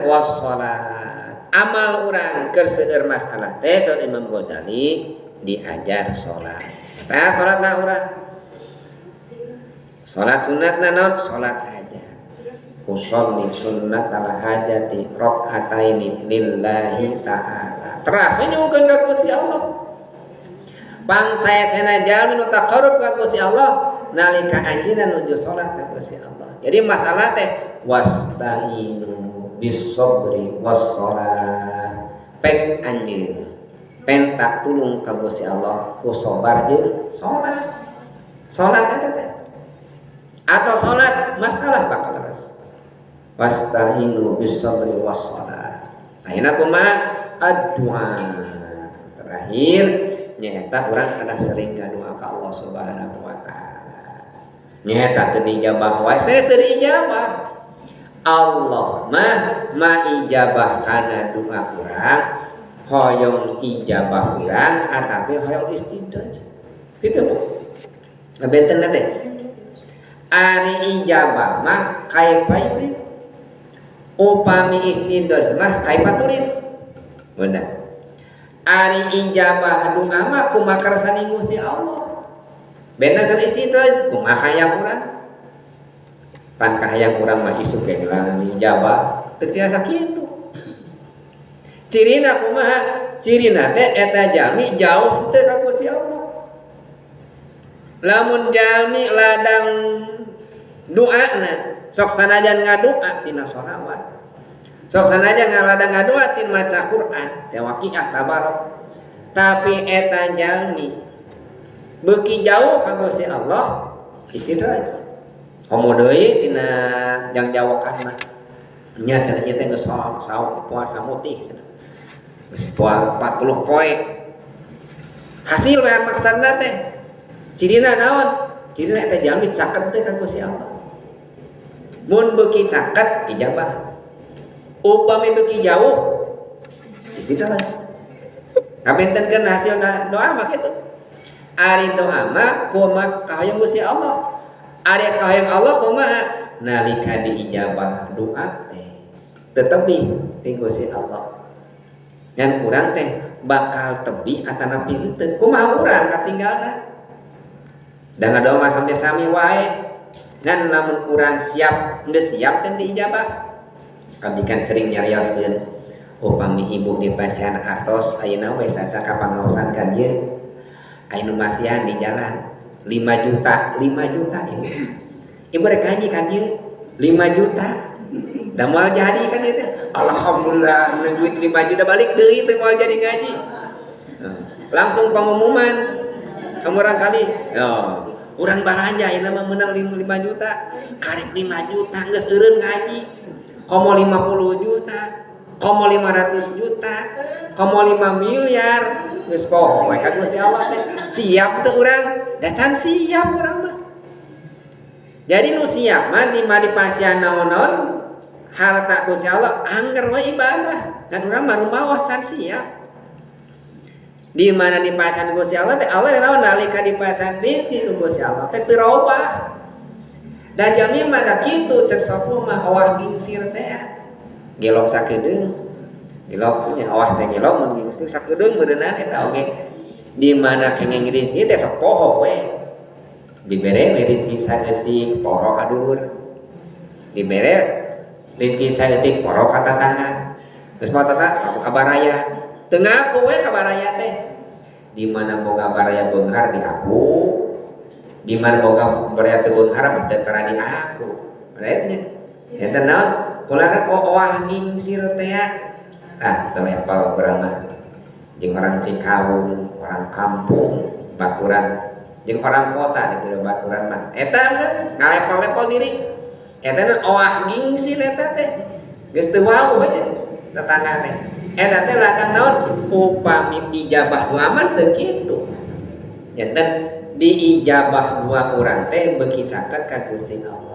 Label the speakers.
Speaker 1: Wassalat amal urang keur seueur masalah teh, saur Imam Ghazali diajar salat. Tah, salatna urang salat sunat naon? Salat hajat. Usolli sunnat al hajati rakaataini lillahi ta'ala. Teras we nyungkeun ka Gusti Allah. Pang saesena jalmi nu taqarrub ka Gusti Allah nalika anjeunna nuju salat ka Gusti Allah. Jadi masalah teh wasta'inu bisobri wassalat. Pek anjeun penta tulung ka Gusti Allah ku sabar jeung salat. Salat eta teh atau salat masalah bakal leres. Wasta'inu bisobri wassalat. Akhirna kumaha? Addu'a. Terakhir nyaeta urang kedah sering ngadoa ka Allah Subhanahu wa taala. Nyaeta teu diijabah wae, saya teu diijabah. Allah mah maijabah kana doa urang, hoyong ijabah urang atapi hoyong istidraj gitu, Bu. Benten teh ari ijabah mah kaifa yurid, upami istidraj mah kaifa turid. Bener, ari ijabah doa mah kumaha kersane Gusti Allah, benten sareng istidraj kumaha hayang urang. Pan kahayang urang mah isuk ge gelang ijabah, teu tiasa kitu. Cirina kumaha? Cirina teh eta jalmi jauh teu ka Gusti Allah. Lamun jalmi ladang doana sok sanajan ngadoa tina sholawat, sok sanajan ngaladang ngadoa tina maca Quran teh, waqiah, tabarok, tapi eta jalmi beuki jauh ka Gusti Allah, istidraj. Komo deui tina jangjawakan mah nya, cenah ieu teh geus saum puasa mutih cenah. Geus 40 poe. Hasil we maksudna teh. Cirina naon? Cirina eta jalmi caket teh ka Gusti Allah. Mun beuki caket, ijabah. Upami beuki jauh, istidraj. Kabentenkeun hasil doa mah kitu. Ari doa mah kumaha kahayang Gusti Allah. Ari kahayang Allah kumaha? Nalika diijabah doa teh tetebih ti Gusti Allah. Ngan urang teh bakal tebih atanapi henteu? Kumaha urang katinggalna? Da ngadoa mah sami-sami wae. Ngan lamun urang siap, geus siap can diijabah. Abdi kan sering nyarioskeun, upami ibu dipasihan artos ayeuna we saca ka pangaosan ka dieu, aya nu masihan di jalan 5 juta, 5 juta ibu. Ibu rek ngaji ka dieu 5 juta. Da moal jadi kan itu. Alhamdulillah menang duit 5 juta, balik deui teh moal jadi ngaji. Langsung pengumuman kamu orang kali. Oh, urang balanja ayeuna mah menang 5 juta. Karek 5 juta geus eureun ngaji. Komo 50 juta, komo 500 juta, komo 5 miliar, geus poho we ka Gusti Allah teh. Siap teu urang? Da can siap urang mah. Jadi nu siap mah di mah dipasihan naon-naon harta Gusti Allah angger we ibadah. Dan urang mah rumaos can siap. Di mana dipasihan Gusti Allah teh, Allah naon nalika dipasihan rezeki ku Gusti Allah teh teu robah. Da jalmi mah da kitu, cek sopo mah owah gingsir teh. Gelok sakedeung. Gelok nya owah teh gelok, mun gingsir sakedeung beuneunan eta oge. Di mana kenging rezeki teh sok poho we. Dibere we rezeki saeutik, poho ka dulur. Dibere rezeki saeutik, poho ka tatangga. Terus mau tata ka baraya. Teu ngaku we ka baraya teh. Di mana boga baraya beunghar diaku. Di mana boga baraya teu beunghar mah teu tara diaku. Lain nya. Eta naon? Kulana kok owah gingsir teh. Ah, teu level urang mah. Jeung orang Cikawung, orang kampung, baturan jeung orang kota gitu baturan mah. Eta kan ngalepel-lepel diri. Eta mah owah gingsir eta teh. Geus teu wau we tetangga teh. Eta teh ladang naon? Upami ijabah doa mah teu kitu. Janten diijabah dua urang teh beuki caket ka Gusti Allah.